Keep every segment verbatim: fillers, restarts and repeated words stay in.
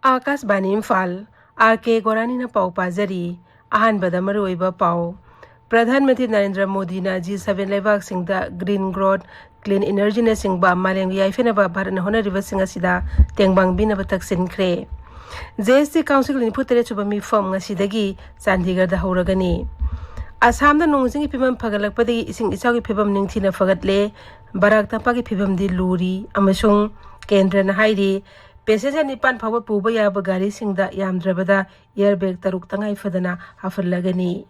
ꯑꯥꯀꯥꯁꯕꯥꯅꯤ Imphal, R ꯀꯦ ꯒꯣꯔꯥꯅꯤꯅ ꯄꯥꯎ ꯄꯥꯖꯔꯤ꯫ ꯑꯍꯥꯟꯕꯗ ꯃꯔꯨꯑꯣꯏꯕ ꯄꯥꯎ꯫ ꯄ꯭ꯔꯙꯥꯟ ꯃꯟꯇ꯭ꯔꯤ ꯅꯔꯦꯟꯗ꯭ꯔ ꯃꯣꯗꯤꯅ ꯖꯤ ꯁꯚꯦꯟ ꯂꯩꯕꯥꯛꯁꯤꯡꯗ green growth, clean energyꯅꯆꯤꯡꯕ ꯃꯥꯂꯦꯝꯒꯤ ꯌꯥꯏꯐꯅꯕ ꯚꯥꯔꯠꯅ ꯍꯣꯠꯅꯔꯤꯕꯁꯤꯡ ꯑꯁꯤꯗ ꯇꯦꯡꯕꯥꯡ ꯄꯤꯅꯕ ꯇꯛꯁꯤꯟꯈ꯭ꯔꯦ꯫ ꯖꯤ ꯑꯦꯁ ꯇꯤ ꯀꯥꯎꯟꯁꯤꯜꯒꯤ ꯅꯤꯐꯨ ꯇꯔꯦꯠ ꯁꯨꯕ ꯃꯤꯐꯝ ꯉꯁꯤꯗꯒꯤ ꯆꯥꯟꯗꯤꯒꯔꯗ ꯍꯧꯔꯒꯅꯤ꯫ ꯑꯁꯥꯝꯗ ꯅꯣꯡ ꯏꯁꯤꯡꯒꯤ ꯐꯤꯕꯝ ꯐꯒꯠꯂꯛꯄꯗꯒꯤ ꯏꯁꯤꯡ ꯏꯆꯥꯎꯒꯤ ꯐꯤꯕꯝ ꯅꯤꯡꯊꯤꯅ ꯐꯒꯠꯂꯦ꯫ ꯕꯔꯥꯛ ꯇꯝꯄꯥꯛꯀꯤ ꯐꯤꯕꯝꯗꯤ ꯂꯨꯔꯤ ꯑꯃꯁꯨꯡ ꯀꯦꯟꯗ꯭ꯔꯅ ꯍꯥꯏꯔꯤ, ꯄꯦꯁꯦꯟꯖꯔ ꯅꯤꯄꯥꯟ ꯐꯥꯎꯕ ꯄꯨꯕ ꯌꯥꯕ ꯒꯥꯔꯤꯁꯤꯡꯗ ꯌꯥꯝꯗ꯭ꯔꯕꯗ ꯏꯌꯔ ꯕꯦꯒ ꯇꯔꯨꯛ ꯇꯉꯥꯏ ꯐꯗꯅ ꯍꯥꯞꯍꯜꯂꯒꯅꯤ꯫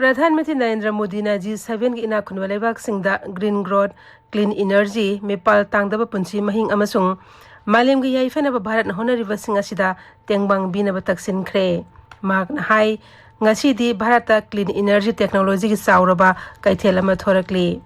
ꯄ꯭ꯔꯙꯥꯟ ꯃꯟꯇ꯭ꯔꯤ ꯅꯔꯦꯟꯗ꯭ꯔ ꯃꯣꯗꯤꯅ ꯖꯤ ꯁꯚꯦꯟꯒꯤ ꯏꯅꯥꯛ ꯈꯨꯟꯕ ꯂꯩꯕꯥꯛꯁꯤꯡꯗ green growth, clean energy, ꯃꯤꯄꯥꯜ ꯇꯥꯡꯗꯕ ꯄꯨꯟꯁꯤ ꯃꯍꯤꯡ ꯑꯃꯁꯨꯡ ꯃꯥꯂꯦꯝꯒꯤ ꯌꯥꯏꯐꯅꯕ ꯚꯥꯔꯠꯅ ꯍꯣꯠꯅꯔꯤꯕꯁꯤꯡ ꯑꯁꯤꯗ ꯇꯦꯡꯕꯥꯡ ꯄꯤꯅꯕ ꯇꯛꯁꯤꯟꯈ꯭ꯔꯦ꯫ ꯃꯍꯥꯛꯅ ꯍꯥꯏ, ꯉꯁꯤꯗꯤ ꯚꯥꯔꯠꯇ clean energy technologyꯒꯤ ꯆꯥꯎꯔꯕ ꯀꯩꯊꯦꯜ ꯑꯃ ꯊꯣꯔꯛꯂꯤ꯫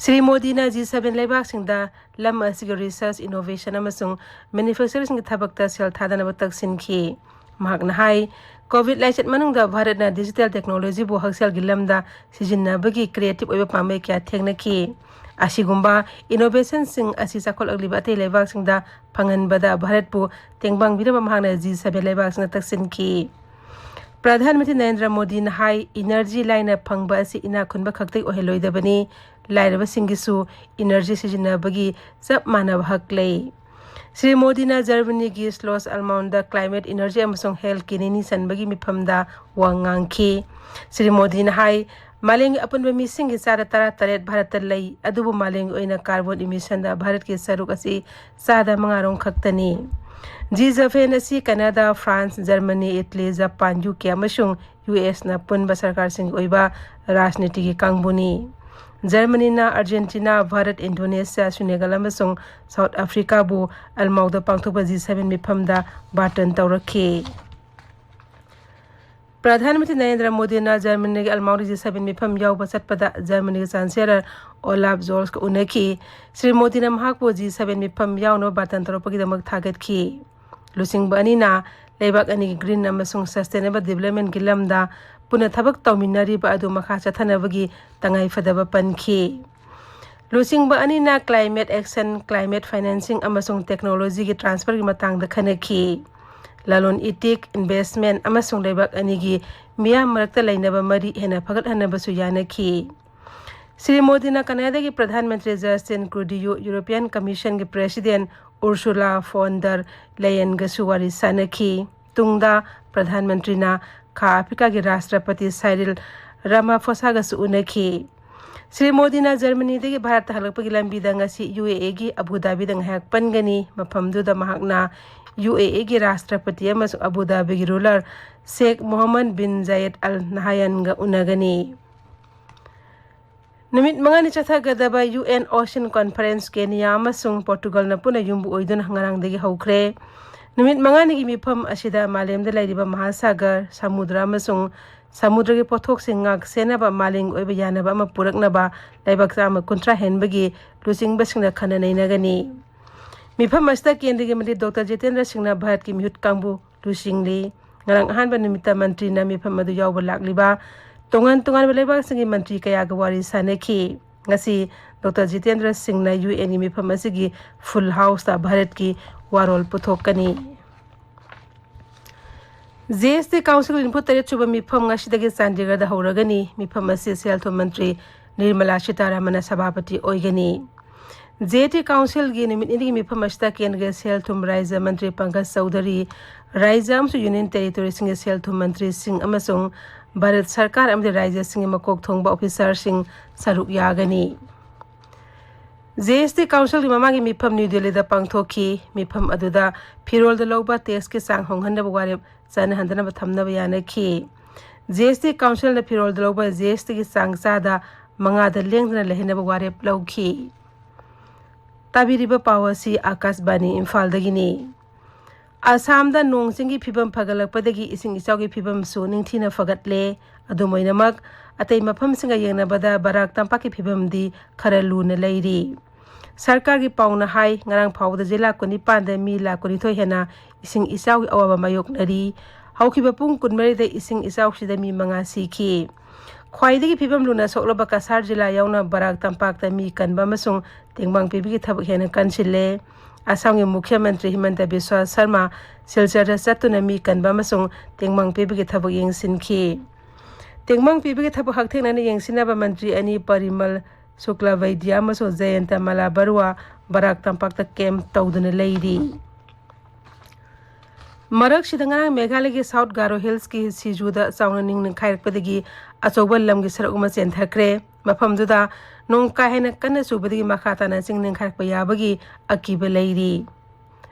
ꯁ꯭ꯔꯤ ꯃꯣꯗꯤꯅ ꯖꯤ ꯁꯚꯦꯟ ꯂꯩꯕꯥꯛꯁꯤꯡꯗ ꯂꯝ ꯑꯁꯤꯒꯤ research, innovation ꯑꯃꯁꯨꯡ manufacturingꯒꯤ ꯊꯕꯛꯇ ꯁꯦꯜ ꯊꯥꯗꯅꯕ ꯇꯛꯁꯤꯟꯈꯤ꯫ ꯃꯍꯥꯛꯅ ꯍꯥꯏ, COVID ꯂꯥꯏꯆꯠ ꯃꯅꯨꯡꯗ ꯚꯥꯔꯠꯅ digital technologyꯕꯨ ꯍꯛꯁꯦꯜꯒꯤ ꯂꯝꯗ ꯁꯤꯖꯤꯟꯅꯕꯒꯤ creative ꯑꯣꯏꯕ ꯄꯥꯝꯕꯩ ꯀꯌꯥ ꯊꯦꯡꯅꯈꯤ꯫ ꯑꯁꯤꯒꯨꯝꯕ innovationꯁꯤꯡ ꯑꯁꯤ ꯆꯥꯎꯈꯠꯂꯛꯂꯤꯕ ꯑꯇꯩ ꯂꯩꯕꯥꯛꯁꯤꯡꯗ ꯐꯪꯍꯟꯕꯗ ꯚꯥꯔꯠꯄꯨ ꯇꯦꯡꯕꯥꯡ ꯄꯤꯅꯕ ꯃꯍꯥꯛꯅ ꯖꯤ ꯁꯚꯦꯟ ꯂꯩꯕꯥꯛꯁꯤꯡꯗ ꯇꯛꯁꯤꯟꯈꯤ꯫ ꯄ꯭ꯔꯙꯥꯟ ꯃꯟꯇ꯭ꯔꯤ ꯅꯔꯦꯟꯗ꯭ꯔ ꯃꯣꯗꯤꯅ ꯍꯥꯏ, energy ꯂꯥꯏꯅ ꯐꯪꯕ ꯑꯁꯤ ꯏꯅꯥꯛ ꯈꯨꯟꯕ ꯈꯛꯇꯒꯤ ꯑꯣꯏꯍꯜꯂꯣꯏꯗꯕꯅꯤ, ꯂꯥꯏꯔꯕꯁꯤꯡꯒꯤꯁꯨ energy ꯁꯤꯖꯤꯟꯅꯕꯒꯤ ꯆꯞ ꯃꯥꯟꯅꯕ ꯍꯛ ꯂꯩ꯫ ꯁ꯭ꯔꯤ ꯃꯣꯗꯤꯅ ꯖꯔꯃꯅꯤꯒꯤ ꯁ꯭ꯂꯣꯁ ꯑꯜꯃꯥꯎꯟꯗ climate, energy ꯑꯃꯁꯨꯡ healthꯀꯤ ꯅꯤꯅꯤ ꯆꯟꯕꯒꯤ ꯃꯤꯐꯝꯗ ꯋꯥ ꯉꯥꯡꯈꯤ꯫ ꯁ꯭ꯔꯤ ꯃꯣꯗꯤꯅ ꯍꯥꯏ, ꯃꯥꯂꯦꯝꯒꯤ ꯑꯄꯨꯟꯕ ꯃꯤꯁꯤꯡꯒꯤ ꯆꯥꯗ ꯇꯔꯥ ꯇꯔꯦꯠ ꯚꯥꯔꯠꯇ ꯂꯩ, ꯑꯗꯨꯕꯨ ꯃꯥꯂꯦꯝꯒꯤ ꯑꯣꯏꯅ carbon emissionꯗ ꯚꯥꯔꯠꯀꯤ ꯁꯔꯨꯛ ꯑꯁꯤ ꯆꯥꯗ ꯃꯉꯥꯔꯣꯝ ꯈꯛꯇꯅꯤ꯫ ꯖꯤ ꯁꯚꯦꯟ ꯑꯁꯤ Canada, France, Germany, Italy, Japan, U K ꯑꯃꯁꯨꯡ ꯌꯨ ꯑꯦꯁꯅ ꯄꯨꯟꯕ ꯁꯔꯀꯥꯔꯁꯤꯡꯒꯤ ꯑꯣꯏꯕ ꯔꯥꯖꯅꯤꯇꯤꯒꯤ ꯀꯥꯡꯕꯨꯅꯤ꯫ ꯖꯔꯃꯅꯤꯅ ꯑꯥꯔꯖꯦꯟꯇꯤꯅꯥ, ꯚꯥꯔꯠ, ꯏꯟꯗꯣꯅꯦꯁꯤꯌꯥ, ꯁꯤꯅꯦꯒꯜ ꯑꯃꯁꯨꯡ ꯁꯥꯎꯠ ꯑꯐ꯭ꯔꯤꯀꯥꯕꯨ ꯑꯜꯃꯥꯎꯗ ꯄꯥꯡꯊꯣꯛꯄ ꯖꯤ ꯁꯚꯦꯟ ꯃꯤꯐꯝꯗ ꯕꯥꯔꯇꯟ ꯇꯧꯔꯛꯈꯤ꯫ ꯄ꯭ꯔꯙꯥꯟ ꯃꯟꯇ꯭ꯔꯤ ꯅꯔꯦꯟꯗ꯭ꯔ ꯃꯣꯗꯤꯅ ꯖꯔꯃꯅꯤꯒꯤ ꯑꯜꯃꯥꯎꯗ ꯖꯤ ꯁꯚꯦꯟ ꯃꯤꯐꯝ ꯌꯥꯎꯕ ꯆꯠꯄꯗ ꯖꯔꯃꯅꯤꯒꯤ ꯆꯥꯟꯁꯦꯂꯔ ꯑꯣꯂꯥꯐ ꯖꯣꯜꯁꯀ ꯎꯅꯈꯤ꯫ ꯁ꯭ꯔꯤ ꯃꯣꯗꯤꯅ ꯃꯍꯥꯛꯄꯨ ꯖꯤ ꯁꯚꯦꯟ ꯃꯤꯐꯝ ꯌꯥꯎꯅꯕ ꯕꯥꯔꯇꯟ ꯇꯧꯔꯛꯄꯒꯤꯗꯃꯛ ꯊꯥꯒꯠꯈꯤ꯫ ꯂꯨꯆꯤꯡꯕ ꯑꯅꯤꯅ ꯂꯩꯕꯥꯛ ꯑꯅꯤꯒꯤ green ꯑꯃꯁꯨꯡ sustainable developmentꯀꯤ ꯂꯝꯗ ꯄꯨꯟꯅ ꯊꯕꯛ ꯇꯧꯃꯤꯟꯅꯔꯤꯕ ꯑꯗꯨ ꯃꯈꯥ ꯆꯠꯊꯅꯕꯒꯤ ꯇꯉꯥꯏꯐꯗꯕ ꯄꯟꯈꯤ꯫ ꯂꯨꯆꯤꯡꯕ ꯑꯅꯤꯅ climate action, climate financing ꯑꯃꯁꯨꯡ technologyꯒꯤ transferꯒꯤ ꯃꯇꯥꯡꯗ ꯈꯟꯅꯈꯤ꯫ ꯂꯂꯣꯟ ꯏꯇꯤꯛ, investment ꯑꯃꯁꯨꯡ ꯂꯩꯕꯥꯛ ꯑꯅꯤꯒꯤ ꯃꯤꯌꯥꯝ ꯃꯔꯛꯇ ꯂꯩꯅꯕ ꯃꯔꯤ ꯍꯦꯟꯅ ꯐꯒꯠꯍꯟꯅꯕꯁꯨ ꯌꯥꯅꯈꯤ꯫ ꯁ꯭ꯔꯤ ꯃꯣꯗꯤꯅ ꯀꯅꯥꯗꯥꯒꯤ Pradhan Mantri Justin Trudeau, European Commissionꯒꯤ President Ursula von der Leyenꯒꯁꯨ ꯋꯥꯔꯤ ꯁꯥꯅꯈꯤ꯫ ꯇꯨꯡꯗ ꯄ꯭ꯔꯙꯥꯟ ꯃꯟꯇ꯭ꯔꯤꯅ ꯈꯥ ꯑꯐ꯭ꯔꯤꯀꯥꯒꯤ ꯔꯥꯁꯇ꯭ꯔꯄꯇꯤ Cyril Ramaphosaꯒꯁꯨ ꯎꯅꯈꯤ꯫ ꯁ꯭ꯔꯤ ꯃꯣꯗꯤꯅ ꯖꯔꯃꯅꯤꯗꯒꯤ ꯚꯥꯔꯠꯇ ꯍꯜꯂꯛꯄꯒꯤ ꯂꯝꯕꯤꯗ ꯉꯁꯤ UAEꯒꯤ ꯑꯕꯨ ꯙꯥꯕꯤꯗ ꯉꯥꯏꯍꯥꯛ ꯄꯟꯒꯅꯤ꯫ ꯃꯐꯝꯗꯨꯗ ꯃꯍꯥꯛꯅ UAEꯒꯤ ꯔꯥꯁꯇ꯭ꯔꯄꯇꯤ ꯑꯃꯁꯨꯡ ꯑꯕꯨ ꯙꯥꯕꯤꯒꯤ ruler ꯁꯦꯈ ꯃꯣꯍꯝꯃꯗ ꯕꯤꯟ ꯖꯥꯌꯦꯗ ꯑꯜ ꯅꯍꯌꯥꯟꯒ ꯎꯅꯒꯅꯤ꯫ ꯅꯨꯃꯤꯠ ꯃꯉꯥꯅꯤ ꯆꯠꯊꯒꯗꯕ UN Ocean Conference ꯀꯦꯅꯤꯌꯥ ꯑꯃꯁꯨꯡ ꯄꯣꯔꯇꯨꯒꯜꯅ ꯄꯨꯟꯅ ꯌꯨꯝꯕꯨ ꯑꯣꯏꯗꯨꯅ ꯉꯔꯥꯡꯗꯒꯤ ꯍꯧꯈ꯭ꯔꯦ꯫ ꯅꯨꯃꯤꯠ ꯃꯉꯥꯅꯤꯒꯤ ꯃꯤꯐꯝ ꯑꯁꯤꯗ ꯃꯥꯂꯦꯝꯗ ꯂꯩꯔꯤꯕ ꯃꯍꯥꯁꯥꯒꯔ, ꯁꯃꯨꯗ꯭ꯔ ꯑꯃꯁꯨꯡ ꯁꯃꯨꯗ꯭ꯔꯒꯤ ꯄꯣꯠꯊꯣꯛꯁꯤꯡ ꯉꯥꯛ ꯁꯦꯟꯅꯕ ꯃꯥꯂꯦꯝꯒꯤ ꯑꯣꯏꯕ ꯌꯥꯅꯕ ꯑꯃ ꯄꯨꯔꯛꯅꯕ ꯂꯩꯕꯥꯛ ꯆꯥꯝꯃ ꯀꯨꯟꯊ꯭ꯔꯥ ꯍꯦꯟꯕꯒꯤ ꯂꯨꯆꯤꯡꯕꯁꯤꯡꯅ ꯈꯟꯅ ꯅꯩꯅꯒꯅꯤ꯫ ꯃꯤꯐꯝ ꯑꯁꯤꯗ ꯀꯦꯟꯗ꯭ꯔꯒꯤ ꯃꯟꯇ꯭ꯔꯤ ꯗꯣꯛꯇꯔ ꯖꯤꯇꯦꯟꯗ꯭ꯔ ꯁꯤꯡꯅ ꯚꯥꯔꯠꯀꯤ ꯃꯤꯍꯨꯠ ꯀꯥꯡꯕꯨ ꯂꯨꯆꯤꯡꯂꯤ꯫ ꯉꯔꯥꯡ ꯑꯍꯥꯟꯕ ꯅꯨꯃꯤꯠꯇ ꯃꯟꯇ꯭ꯔꯤꯅ ꯃꯤꯐꯝ ꯑꯗꯨ ꯌꯥꯎꯕ ꯂꯥꯛꯂꯤꯕ ꯇꯣꯉꯥꯟ ꯇꯣꯉꯥꯟꯕ ꯂꯩꯕꯥꯛꯁꯤꯡꯒꯤ ꯃꯟꯇ꯭ꯔꯤ ꯀꯌꯥꯒ ꯋꯥꯔꯤ ꯁꯥꯅꯈꯤ꯫ ꯉꯁꯤ ꯗꯣꯛꯇꯔ ꯖꯤꯇꯦꯟꯗ꯭ꯔ ꯁꯤꯡꯅ UNꯒꯤ ꯃꯤꯐꯝ ꯑꯁꯤꯒꯤ full houseꯇ ꯚꯥꯔꯠꯀꯤ ꯋꯥꯔꯣꯜ ꯄꯨꯊꯣꯛꯀꯅꯤ꯫ GST Councilꯒꯤ ꯅꯤꯐꯨ ꯇꯔꯦꯠ ꯁꯨꯕ ꯃꯤꯐꯝ ꯉꯁꯤꯗꯒꯤ ꯆꯥꯟꯗꯤꯒꯔꯗ ꯍꯧꯔꯒꯅꯤ꯫ ꯃꯤꯐꯝ ꯑꯁꯤ ꯁꯦꯜ ꯊꯨꯝ ꯃꯟꯇ꯭ꯔꯤ ꯅꯤꯔꯃꯂꯥ ꯁꯤꯇꯥꯔꯥꯃꯟꯅ ꯁꯚꯥꯄꯇꯤ ꯑꯣꯏꯒꯅꯤ꯫ GST Councilꯒꯤ ꯅꯨꯃꯤꯠ ꯅꯤꯅꯤꯒꯤ ꯃꯤꯐꯝ ꯑꯁꯤꯗ ꯀꯦꯟꯗ꯭ꯔꯒꯤ ꯁꯦꯜ ꯊꯨꯝ ꯔꯥꯖ꯭ꯌ ꯃꯟꯇ꯭ꯔꯤ ꯄꯪꯀꯖ ꯆꯧꯙꯔꯤ, ꯔꯥꯖ꯭ꯌ ꯑꯃꯁꯨꯡ Union Territoryꯁꯤꯡꯒꯤ ꯁꯦꯜ ꯊꯨꯝ ꯃꯟꯇ꯭ꯔꯤꯁꯤꯡ ꯑꯃꯁꯨꯡ ꯚꯥꯔꯠ ꯁꯔꯀꯥꯔ ꯑꯃꯗꯤ ꯔꯥꯖ꯭ꯌꯁꯤꯡꯒꯤ ꯃꯀꯣꯛ ꯊꯣꯡꯕ officerꯁꯤꯡ ꯁꯔꯨꯛ ꯌꯥꯒꯅꯤ꯫ GST Councilꯒꯤ ꯃꯃꯥꯡꯒꯤ ꯃꯤꯐꯝ ꯅ꯭ꯌꯨ ꯗꯦꯜꯂꯤꯗ ꯄꯥꯡꯊꯣꯛꯈꯤ꯫ ꯃꯤꯐꯝ ꯑꯗꯨꯗ ꯐꯤꯔꯣꯜꯗ ꯂꯧꯕ taxꯀꯤ ꯆꯥꯡ ꯍꯣꯡꯍꯟꯅꯕ ꯋꯥꯔꯦꯞ ꯆꯠꯅꯍꯟꯗꯅꯕ ꯊꯝꯅꯕ ꯌꯥꯅꯈꯤ꯫ GST Councilꯅ ꯐꯤꯔꯣꯜꯗ ꯂꯧꯕ GSTꯒꯤ ꯆꯥꯡ ꯆꯥꯗ ꯃꯉꯥꯗ ꯂꯦꯡꯗꯅ ꯂꯩꯍꯟꯅꯕ ꯋꯥꯔꯦꯞ ꯂꯧꯈꯤ꯫ ꯇꯥꯕꯤꯔꯤꯕ ꯄꯥꯎ ꯑꯁꯤ ꯑꯥꯀꯥꯁꯕꯥꯅꯤ ꯏꯝꯐꯥꯜꯗꯒꯤꯅꯤ꯫ ꯑꯁꯥꯝꯗ ꯅꯣꯡ ꯆꯤꯡꯒꯤ ꯐꯤꯕꯝ ꯐꯒꯠꯂꯛꯄꯗꯒꯤ ꯏꯁꯤꯡ ꯏꯆꯥꯎꯒꯤ ꯐꯤꯕꯝꯁꯨ ꯅꯤꯡꯊꯤꯅ ꯐꯒꯠꯂꯦ꯫ ꯑꯗꯨꯝ ꯑꯣꯏꯅꯃꯛ, ꯑꯇꯩ ꯃꯐꯝꯁꯤꯡꯒ ꯌꯦꯡꯅꯕꯗ ꯕꯔꯥꯛ ꯇꯝꯄꯥꯛꯀꯤ ꯐꯤꯕꯝꯗꯤ ꯈꯔ ꯂꯨꯅ ꯂꯩꯔꯤ꯫ ꯁꯔꯀꯥꯔꯒꯤ ꯄꯥꯎꯅ ꯍꯥꯏ, ꯉꯔꯥꯡ ꯐꯥꯎꯕꯗ ꯖꯤꯂꯥ ꯀꯨꯟꯅꯤꯄꯥꯟꯗ ꯃꯤ ꯂꯥꯈ ꯀꯨꯟꯅꯤꯊꯣꯏ ꯍꯦꯟꯅ ꯏꯁꯤꯡ ꯏꯆꯥꯎꯒꯤ ꯑꯋꯥꯕ ꯃꯥꯌꯣꯛꯅꯔꯤ꯫ ꯍꯧꯈꯤꯕ ꯄꯨꯡ ꯀꯨꯟꯃꯔꯤꯗ ꯏꯁꯤꯡ ꯏꯆꯥꯎꯁꯤꯗ ꯃꯤ ꯃꯉꯥ ꯁꯤꯈꯤ꯫ ꯈ꯭ꯋꯥꯏꯗꯒꯤ ꯐꯤꯕꯝ ꯂꯨꯅ ꯁꯣꯛꯂꯕ ꯀꯁꯥꯔ ꯖꯤꯂꯥ ꯌꯥꯎꯅ ꯕꯔꯥꯛ ꯇꯝꯄꯥꯛꯇ ꯃꯤ ꯀꯟꯕ ꯑꯃꯁꯨꯡ ꯇꯦꯡꯕꯥꯡ ꯄꯤꯕꯒꯤ ꯊꯕꯛ ꯍꯦꯟꯅ ꯀꯟꯁꯤꯜꯂꯦ꯫ ꯑꯁꯥꯝꯒꯤ ꯃꯨꯈ꯭ꯌ ꯃꯟꯇ꯭ꯔꯤ ꯍꯤꯃꯟꯇ ꯕꯤꯁ꯭ꯋꯥ ꯁꯔꯃ ꯁꯤꯜꯆꯔꯗ ꯆꯠꯇꯨꯅ ꯃꯤ ꯀꯟꯕ ꯑꯃꯁꯨꯡ ꯇꯦꯡꯕꯥꯡ ꯄꯤꯕꯒꯤ ꯊꯕꯛ ꯌꯦꯡꯁꯤꯟꯈꯤ꯫ ꯇꯦꯡꯕꯥꯡ ꯄꯤꯕꯒꯤ ꯊꯕꯛ ꯍꯛꯊꯦꯡꯅꯅ ꯌꯦꯡꯁꯤꯟꯅꯕ ꯃꯟꯇ꯭ꯔꯤ ꯑꯅꯤ ꯄꯔꯤꯃꯜ ꯁꯨꯀ꯭ꯂꯥ ꯕꯩꯗ꯭ꯌ ꯑꯃꯁꯨꯡ ꯖꯌꯟꯇ ꯃꯂꯥ ꯕꯔꯨꯋꯥ ꯕꯔꯥꯛ ꯇꯝꯄꯥꯛꯇ ꯀꯦꯝꯞ ꯇꯧꯗꯨꯅ ꯂꯩꯔꯤ꯫ ꯃꯔꯛꯁꯤꯗ ꯉꯔꯥꯡ ꯃꯦꯘꯥꯂꯌꯒꯤ ꯁꯥꯎꯠ ꯒꯥꯔꯣ ꯍꯤꯜꯁꯀꯤ ꯁꯤꯖꯨꯗ ꯆꯥꯎꯅ ꯅꯤꯡ ꯅꯤꯡꯈꯥꯏꯔꯛꯄꯗꯒꯤ ꯑꯆꯧꯕ ꯂꯝꯒꯤ ꯁꯔꯨꯛ ꯑꯃ ꯆꯦꯟꯊꯈ꯭ꯔꯦ꯫ ꯃꯐꯝꯗꯨꯗ ꯅꯣꯡ ꯀꯥ ꯍꯦꯟꯅ ꯀꯟꯅ ꯆꯨꯕꯗꯒꯤ ꯃꯈꯥ ꯇꯥꯅ ꯆꯤꯡ ꯅꯤꯡꯈꯥꯏꯔꯛꯄ ꯌꯥꯕꯒꯤ ꯑꯀꯤꯕ ꯂꯩꯔꯤ꯫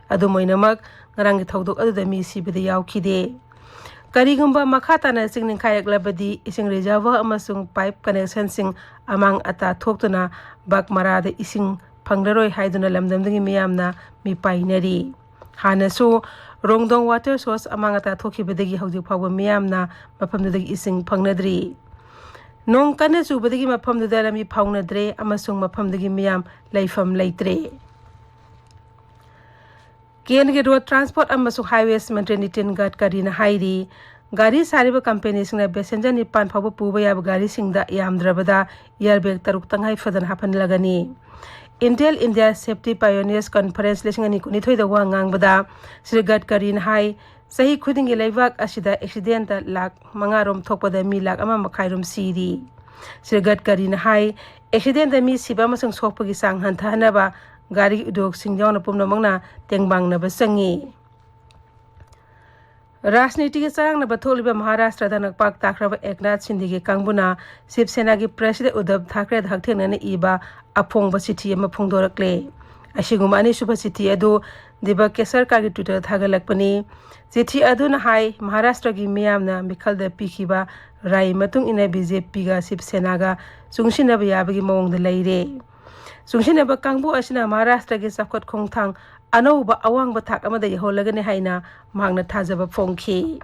ꯑꯗꯨꯝ ꯑꯣꯏꯅꯃꯛ, ꯉꯔꯥꯡꯒꯤ ꯊꯧꯗꯣꯛ ꯑꯗꯨꯗ ꯃꯤ ꯁꯤꯕꯗꯤ ꯌꯥꯎꯈꯤꯗꯦ꯫ ꯀꯔꯤꯒꯨꯝꯕ ꯃꯈꯥ ꯇꯥꯅ ꯆꯤꯡ ꯅꯤꯡꯈꯥꯏꯔꯛꯂꯕꯗꯤ, ꯏꯁꯤꯡ ꯔꯤꯖꯔꯚꯔ ꯑꯃꯁꯨꯡ ꯄꯥꯏꯞ ꯀꯅꯦꯛꯁꯟꯁꯤꯡ ꯑꯃꯥꯡ ꯑꯇꯥ ꯊꯣꯛꯇꯨꯅ ꯕꯥꯒꯃꯥꯔꯥꯗ ꯏꯁꯤꯡ ꯐꯪꯂꯔꯣꯏ ꯍꯥꯏꯗꯨꯅ ꯂꯝꯗꯝꯗꯨꯒꯤ ꯃꯤꯌꯥꯝꯅ ꯃꯤꯄꯥꯏꯅꯔꯤ꯫ ꯍꯥꯟꯅꯁꯨ ꯔꯣꯡꯗꯣꯡ ꯋꯥꯇꯔ ꯁꯣꯔꯁ ꯑꯃꯥꯡ ꯑꯇꯥ ꯊꯣꯛꯈꯤꯕꯗꯒꯤ ꯍꯧꯖꯤꯛ ꯐꯥꯎꯕ ꯃꯤꯌꯥꯝꯅ ꯃꯐꯝꯗꯨꯗꯒꯤ ꯏꯁꯤꯡ ꯐꯪꯅꯗ꯭ꯔꯤ꯫ ꯅꯣꯡ ꯀꯟꯅ ꯆꯨꯕꯗꯒꯤ ꯃꯐꯝꯗꯨꯗ ꯂꯝꯕꯤ ꯐꯥꯎꯅꯗ꯭ꯔꯦ ꯑꯃꯁꯨꯡ ꯃꯐꯝꯗꯨꯒꯤ ꯃꯤꯌꯥꯝ ꯂꯩꯐꯝ ꯂꯩꯇ꯭ꯔꯦ꯫ ꯀꯦꯟꯗ꯭ꯔꯒꯤ ꯔꯣꯗ ꯇ꯭ꯔꯥꯟꯁꯄꯣꯔꯠ ꯑꯃꯁꯨꯡ ꯍꯥꯏꯋꯦꯁ ꯃꯟꯇ꯭ꯔꯤ ꯅꯤꯇꯤꯟ ꯒꯗꯀꯔꯤꯅ ꯍꯥꯏꯔꯤ, ꯒꯥꯔꯤ ꯁꯥꯔꯤꯕ ꯀꯝꯄꯦꯅꯤꯁꯤꯡꯅ ꯄꯦꯁꯦꯟꯖꯔ ꯅꯤꯄꯥꯟ ꯐꯥꯎꯕ ꯄꯨꯕ ꯌꯥꯕ ꯒꯥꯔꯤꯁꯤꯡꯗ ꯌꯥꯝꯗ꯭ꯔꯕꯗ ꯏꯌꯥꯔꯕꯦꯒ ꯇꯔꯨꯛ ꯇꯉꯥꯏ ꯐꯗꯅ ꯍꯥꯞꯍꯟꯂꯒꯅꯤ꯫ ꯏꯟꯇꯦꯜ ꯏꯟꯗꯤꯌꯥ ꯁꯦꯐꯇꯤ ꯄꯥꯏꯑꯣꯅꯤꯌꯔꯁ ꯀꯟꯐꯔꯦꯟꯁ ꯂꯤꯁꯤꯡ ꯑꯅꯤ ꯀꯨꯟꯅꯤꯊꯣꯏꯗ ꯋꯥ ꯉꯥꯡꯕꯗ ꯁ꯭ꯔꯤ ꯒꯗꯀꯔꯤꯅ ꯍꯥꯏ, ꯆꯍꯤ ꯈꯨꯗꯤꯡꯒꯤ ꯂꯩꯕꯥꯛ ꯑꯁꯤꯗ ꯑꯦꯛꯁꯤꯗꯦꯟꯇ ꯂꯥꯈ ꯃꯉꯥ ꯔꯣꯝ ꯊꯣꯛꯄꯗ ꯃꯤ ꯂꯥꯈ ꯑꯃ ꯃꯈꯥꯏ ꯔꯣꯝ ꯁꯤꯔꯤ꯫ ꯁ꯭ꯔꯤ ꯒꯗꯀꯔꯤꯅ ꯍꯥꯏ, ꯑꯦꯛꯁꯤꯗꯦꯟꯇ ꯃꯤ ꯁꯤꯕ ꯑꯃꯁꯨꯡ ꯁꯣꯛꯄꯒꯤ ꯆꯥꯡ ꯍꯟꯊꯍꯟꯅꯕ ꯒꯥꯔꯤꯒꯤ ꯎꯗꯣꯛꯁꯤꯡ ꯌꯥꯎꯅ ꯄꯨꯝꯅꯃꯛꯅ ꯇꯦꯡꯕꯥꯡꯅꯕ ꯆꯪꯏ꯫ ꯔꯥꯖꯅꯤꯇꯤꯒꯤ ꯆꯔꯥꯡꯅꯕ ꯊꯣꯛꯂꯤꯕ ꯃꯍꯥꯔꯥꯁꯇ꯭ꯔꯗ ꯅꯛꯄꯥꯛ ꯇꯥꯈ꯭ꯔꯕ ꯑꯦꯛꯅꯥꯊ ꯁꯤꯟꯗꯦꯒꯤ ꯀꯥꯡꯕꯨꯅ ꯁꯤꯕ ꯁꯦꯅꯥꯒꯤ ꯄ꯭ꯔꯦꯁꯤꯗꯦꯟ ꯎꯗꯕ ꯊꯥꯀ꯭ꯔꯦꯗ ꯍꯛꯊꯦꯡꯅꯅ ꯏꯕ ꯑꯐꯣꯡꯕ ꯆꯤꯊꯤ ꯑꯃ ꯐꯣꯡꯗꯣꯔꯛꯂꯦ꯫ ꯑꯁꯤꯒꯨꯝꯕ ꯑꯅꯤꯁꯨꯕ ꯆꯤꯊꯤ ꯑꯗꯨ ꯗꯤꯕꯛ ꯀꯦꯁꯔꯀꯥꯔꯒꯤ ꯇ꯭ꯋꯤꯇꯔꯗ ꯊꯥꯒꯠꯂꯛꯄꯅꯤ꯫ ꯆꯤꯊꯤ ꯑꯗꯨꯅ ꯍꯥꯏ, ꯃꯍꯥꯔꯥꯁꯇ꯭ꯔꯒꯤ ꯃꯤꯌꯥꯝꯅ ꯃꯤꯈꯜꯗ ꯄꯤꯈꯤꯕ ꯔꯥꯏ ꯃꯇꯨꯡ ꯏꯟꯅ ꯕꯤ ꯖꯦ ꯄꯤꯒ ꯁꯤꯕ ꯁꯦꯅꯥꯒ ꯆꯨꯡꯁꯤꯟꯅꯕ ꯌꯥꯕꯒꯤ ꯃꯑꯣꯡꯗ ꯂꯩꯔꯦ꯫ ꯆꯨꯡꯁꯤꯟꯅꯕ ꯀꯥꯡꯕꯨ ꯑꯁꯤꯅ ꯃꯍꯥꯔꯥꯁꯇ꯭ꯔꯒꯤ ꯆꯥꯎꯈꯠ ꯈꯣꯡꯊꯥꯡ ꯑꯅꯧꯕ ꯑꯋꯥꯡꯕ ꯊꯥꯛ ꯑꯃꯗ ꯌꯧꯍꯜꯂꯒꯅꯤ ꯍꯥꯏꯅ ꯃꯍꯥꯛꯅ ꯊꯥꯖꯕ ꯐꯣꯡꯈꯤ꯫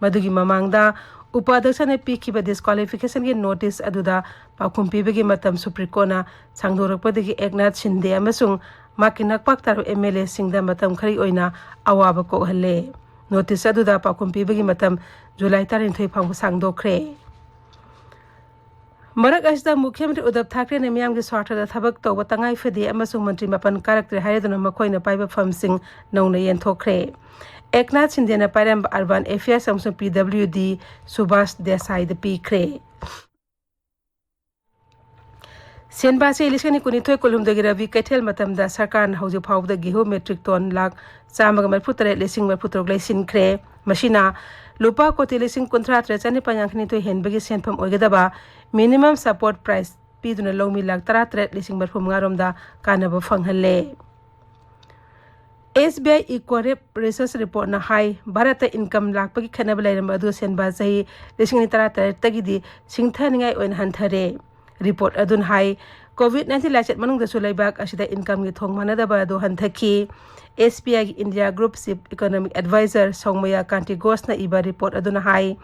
ꯃꯗꯨꯒꯤ ꯃꯃꯥꯡꯗ ꯎꯄꯥꯙ꯭ꯌꯛꯁꯅ ꯄꯤꯈꯤꯕ ꯗꯤꯁꯀ꯭ꯋꯥꯂꯤꯐꯤꯀꯦꯁꯟꯒꯤ ꯅꯣꯇꯤꯁ ꯑꯗꯨꯗ ꯄꯥꯎꯈꯨꯝ ꯄꯤꯕꯒꯤ ꯃꯇꯝ ꯁꯨꯄ꯭ꯔꯤꯝ ꯀꯣꯔꯠꯅ ꯁꯥꯡꯗꯣꯔꯛꯄꯗꯒꯤ ꯑꯦꯛꯅꯥꯊ ꯁꯤꯟꯗꯦ ꯑꯃꯁꯨꯡ ꯃꯍꯥꯛꯀꯤ ꯅꯛꯄꯥꯛ ꯇꯥꯔꯕ ꯑꯦꯝ ꯑꯦꯜ ꯑꯦꯁꯤꯡꯗ ꯃꯇꯝ ꯈꯔꯒꯤ ꯑꯣꯏꯅ ꯑꯋꯥꯕ ꯀꯣꯛꯍꯜꯂꯦ꯫ ꯅꯣꯇꯤꯁ ꯑꯗꯨꯗ ꯄꯥꯎꯈꯨꯝ ꯄꯤꯕꯒꯤ ꯃꯇꯝ ꯖꯨꯂꯥꯏ ꯇꯔꯥꯅꯤꯊꯣꯏ ꯐꯥꯎꯕ ꯁꯥꯡꯗꯣꯛꯈ꯭ꯔꯦ꯫ ꯃꯔꯛ ꯑꯁꯤꯗ ꯃꯨꯈ꯭ꯌ ꯃꯟꯇ꯭ꯔꯤ ꯎꯗꯙꯕ ꯊꯥꯀ꯭ꯔꯦꯅ ꯃꯤꯌꯥꯝꯒꯤ ꯁ꯭ꯋꯥꯔꯊꯗ ꯊꯕꯛ ꯇꯧꯕ ꯇꯉꯥꯏ ꯐꯗꯦ ꯑꯃꯁꯨꯡ ꯃꯟꯇ꯭ꯔꯤ ꯃꯥꯄꯟ ꯀꯥꯔꯛꯇ꯭ꯔꯦ ꯍꯥꯏꯔꯗꯨꯅ ꯃꯈꯣꯏꯅ ꯄꯥꯏꯕ ꯐꯝꯁꯤꯡ ꯅꯧꯅ ꯌꯦꯟꯊꯣꯛꯈ꯭ꯔꯦ꯫ ꯑꯦꯛꯅꯥꯊ ꯁꯤꯟꯗꯦꯅ ꯄꯥꯏꯔꯝꯕ ꯑꯔꯕꯥꯟ ꯑꯦꯐꯤꯌꯔꯁ ꯑꯃꯁꯨꯡ ꯄꯤ ꯗꯕ꯭ꯂꯤꯎ ꯗꯤ ꯁꯨꯚꯥꯁ ꯗꯦꯁꯥꯏꯗ ꯄꯤꯈ꯭ꯔꯦ꯫ ꯁꯦꯟꯕꯥ ꯆꯍꯤ ꯂꯤꯁꯤꯡ ꯑꯅꯤ ꯀꯨꯟꯅꯤꯊꯣꯏ ꯀꯨꯟꯍꯨꯝꯗꯣꯏꯒꯤ ꯔꯕꯤ ꯀꯩꯊꯦꯜ ꯃꯇꯝꯗ ꯁꯔꯀꯥꯔꯅ ꯍꯧꯖꯤꯛ ꯐꯥꯎꯕꯗ ꯒꯦꯍꯨ ꯃꯦꯇ꯭ꯔꯤꯛ ꯇꯣꯟ ꯂꯥꯈ ꯆꯥꯝꯃꯒ ꯃꯔꯤꯐꯨ ꯇꯔꯦꯠ ꯂꯤꯁꯤꯡ ꯃꯔꯤꯐꯨ ꯇꯔꯨꯛ ꯂꯩꯁꯤꯟꯈ꯭ꯔꯦ꯫ ꯃꯁꯤꯅ ꯂꯨꯄꯥ ꯀꯣꯇꯤ ꯂꯤꯁꯤꯡ ꯀꯨꯟꯊ꯭ꯔꯥ ꯇꯔꯦꯠ ꯆꯅꯤꯄꯥꯟ ꯌꯥꯡꯈꯩ ꯅꯤꯊꯣꯏ ꯍꯦꯟꯕꯒꯤ ꯁꯦꯟꯐꯝ ꯑꯣꯏꯒꯗꯕ ꯃꯤꯅꯤꯃꯝ ꯁꯄꯣꯔꯠ ꯄ꯭ꯔꯥꯏꯁ ꯄꯤꯗꯨꯅ ꯂꯧꯃꯤ ꯂꯥꯈ ꯇꯔꯥ ꯇꯔꯦꯠ ꯂꯤꯁꯤꯡ ꯃꯔꯤꯐꯨ ꯃꯉꯥ ꯔꯣꯝꯗ ꯀꯥꯟꯅꯕ ꯐꯪꯍꯜꯂꯦ꯫ ꯑꯦꯁ ꯕꯤ ꯑꯥꯏ ꯏꯀ꯭ꯋꯥꯔꯤꯞ ꯔꯤꯁꯔꯁ ꯔꯤꯄꯣꯔꯠꯅ ꯍꯥꯏ, ꯚꯥꯔꯠꯇ ꯏꯟꯀꯝ ꯂꯥꯛꯄꯒꯤ ꯈꯦꯠꯅꯕ ꯂꯩꯔꯝꯕ ꯑꯗꯨ ꯁꯦꯟꯕꯥ ꯆꯍꯤ ꯂꯤꯁꯤꯡ ꯑꯅꯤ ꯇꯔꯥ ꯇꯔꯦꯠꯇꯒꯤꯗꯤ ꯁꯤꯡꯊꯅꯤꯡꯉꯥꯏ ꯑꯣꯏꯅ ꯍꯟꯊꯔꯦ꯫ ꯔꯤꯄꯣꯔꯠ ꯑꯗꯨꯅ ꯍꯥꯏ, ꯀꯣꯚꯤꯗ ꯅꯥꯏꯟꯇꯤꯟ ꯂꯥꯏꯆꯠ ꯃꯅꯨꯡꯗꯁꯨ ꯂꯩꯕꯥꯛ ꯑꯁꯤꯗ ꯏꯟꯀꯝꯒꯤ ꯊꯣꯡ ꯃꯥꯟꯅꯗꯕ ꯑꯗꯨ ꯍꯟꯊꯈꯤ꯫ ꯑꯦꯁ ꯕꯤ ꯑꯥꯏꯒꯤ India group chief economic adviser Soumya Kanti ꯘꯣꯁꯅ ꯏꯕ ꯔꯤꯄꯣꯔꯠ ꯑꯗꯨꯅ ꯍꯥꯏ,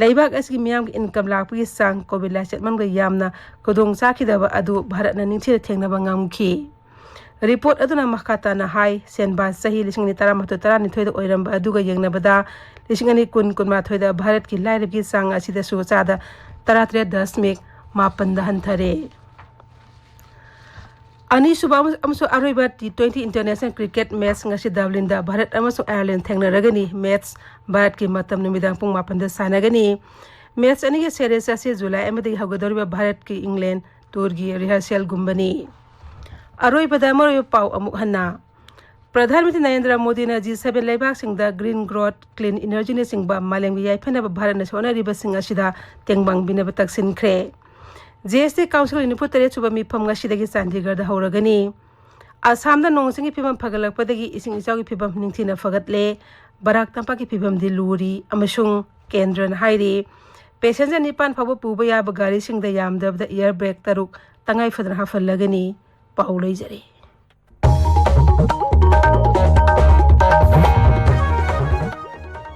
ꯂꯩꯕꯥꯛ ꯑꯁꯤꯒꯤ ꯃꯤꯌꯥꯝꯒꯤ ꯏꯟꯀꯝ ꯂꯥꯛꯄꯒꯤ ꯆꯥꯡ ꯀꯣꯚꯤꯗ ꯂꯥꯏꯆꯠ ꯃꯅꯨꯡꯗ ꯌꯥꯝꯅ ꯈꯨꯗꯣꯡ ꯆꯥꯈꯤꯗꯕ ꯑꯗꯨ ꯚꯥꯔꯠꯅ ꯅꯤꯡꯊꯤꯅ ꯊꯦꯡꯅꯕ ꯉꯝꯈꯤ꯫ ꯔꯤꯄꯣꯔꯠ ꯑꯗꯨꯅ ꯃꯈꯥ ꯇꯥꯅ ꯍꯥꯏ, ꯁꯦꯟꯕꯥ ꯆꯍꯤ ꯂꯤꯁꯤꯡ ꯑꯅꯤ ꯇꯔꯥꯃꯥꯊꯣꯏ ꯇꯔꯥꯅꯤꯊꯣꯏꯗ ꯑꯣꯏꯔꯝꯕ ꯑꯗꯨꯒ ꯌꯦꯡꯅꯕꯗ ꯂꯤꯁꯤꯡ ꯑꯅꯤ ꯀꯨꯟ ꯀꯨꯟꯃꯥꯊꯣꯏꯗ ꯚꯥꯔꯠꯀꯤ ꯂꯥꯏꯔꯕꯒꯤ ꯆꯥꯡ ꯑꯁꯤꯗꯁꯨ ꯆꯥꯗ ꯇꯔꯥꯇꯔꯦꯠ ꯗꯁꯃꯤꯛ ꯃꯥꯄꯟꯗ ꯍꯟꯊꯔꯦ꯫ ꯑꯅꯤꯁꯨꯕ ꯑꯃꯁꯨꯡ ꯑꯔꯣꯏꯕ T twenty international cricket match ꯉꯁꯤ ꯗꯕ꯭ꯂꯤꯟꯗ ꯚꯥꯔꯠ ꯑꯃꯁꯨꯡ ꯑꯥꯌꯔꯂꯦꯟ ꯊꯦꯡꯅꯔꯒꯅꯤ꯫ ꯃꯦꯆ ꯚꯥꯔꯠꯀꯤ ꯃꯇꯝ ꯅꯨꯃꯤꯗꯥꯡ ꯄꯨꯡ ꯃꯥꯄꯟꯗ ꯁꯥꯟꯅꯒꯅꯤ꯫ ꯃꯦꯆ ꯑꯅꯤꯒꯤ ꯁꯦꯔꯤꯁ ꯑꯁꯤ ꯖꯨꯂꯥꯏ ꯑꯃꯗꯒꯤ ꯍꯧꯒꯗꯧꯔꯤꯕ ꯚꯥꯔꯠꯀꯤ ꯏꯪꯂꯦꯟ ꯇꯨꯔꯒꯤ ꯔꯤꯍꯔꯁꯦꯜꯒꯨꯝꯕꯅꯤ꯫ ꯑꯔꯣꯏꯕꯗ ꯃꯔꯨꯑꯣꯏꯕ ꯄꯥꯎ ꯑꯃꯨꯛ ꯍꯟꯅ꯫ ꯄ꯭ꯔꯙꯥꯟ ꯃꯟꯇ꯭ꯔꯤ ꯅꯔꯦꯟꯗ꯭ꯔ ꯃꯣꯗꯤꯅ ꯖꯤ ꯁꯚꯦꯟ ꯂꯩꯕꯥꯛꯁꯤꯡꯗ ꯒ꯭ꯔꯤꯟ ꯒ꯭ꯔꯣꯊ, ꯀ꯭ꯂꯤꯟ ꯏꯅꯔꯖꯤꯅꯆꯤꯡꯕ ꯃꯥꯂꯦꯝꯒꯤ ꯌꯥꯏꯐꯅꯕ ꯚꯥꯔꯠꯅ ꯍꯣꯠꯅꯔꯤꯕꯁꯤꯡ ꯑꯁꯤꯗ ꯇꯦꯡꯕꯥꯡ ꯄꯤꯅꯕ ꯇꯛꯁꯤꯟꯈ꯭ꯔꯦ꯫ ꯖꯤ ꯑꯦꯁ ꯇꯤ ꯀꯥꯎꯟꯁꯤꯜ ꯅꯤꯐꯨ ꯇꯔꯦꯠ ꯁꯨꯕ ꯃꯤꯐꯝ ꯉꯁꯤꯗꯒꯤ ꯆꯥꯟꯗꯤꯒꯔꯗ ꯍꯧꯔꯒꯅꯤ꯫ ꯑꯁꯥꯝꯗ ꯅꯣꯡ ꯆꯤꯡꯒꯤ ꯐꯤꯕꯝ ꯐꯒꯠꯂꯛꯄꯗꯒꯤ ꯏꯁꯤꯡ ꯏꯆꯥꯎꯒꯤ ꯐꯤꯕꯝ ꯅꯤꯡꯊꯤꯅ ꯐꯒꯠꯂꯦ꯫ ꯕꯔꯥꯛ ꯇꯝꯄꯥꯛꯀꯤ ꯐꯤꯕꯝꯗꯤ ꯂꯨꯔꯤ ꯑꯃꯁꯨꯡ ꯀꯦꯟꯗ꯭ꯔꯅ ꯍꯥꯏꯔꯤ, ꯄꯦꯁꯦꯟꯖꯔ ꯅꯤꯄꯥꯟ ꯐꯥꯎꯕ ꯄꯨꯕ ꯌꯥꯕ ꯒꯥꯔꯤꯁꯤꯡꯗ ꯌꯥꯝꯗ꯭ꯔꯕꯗ ꯏꯌꯔ ꯕꯦꯒ ꯇꯔꯨꯛ ꯇꯉꯥꯏ ꯐꯗꯅ ꯍꯥꯞꯍꯜꯂꯒꯅꯤ꯫ ꯄꯥꯎ ꯂꯩꯖꯔꯦ꯫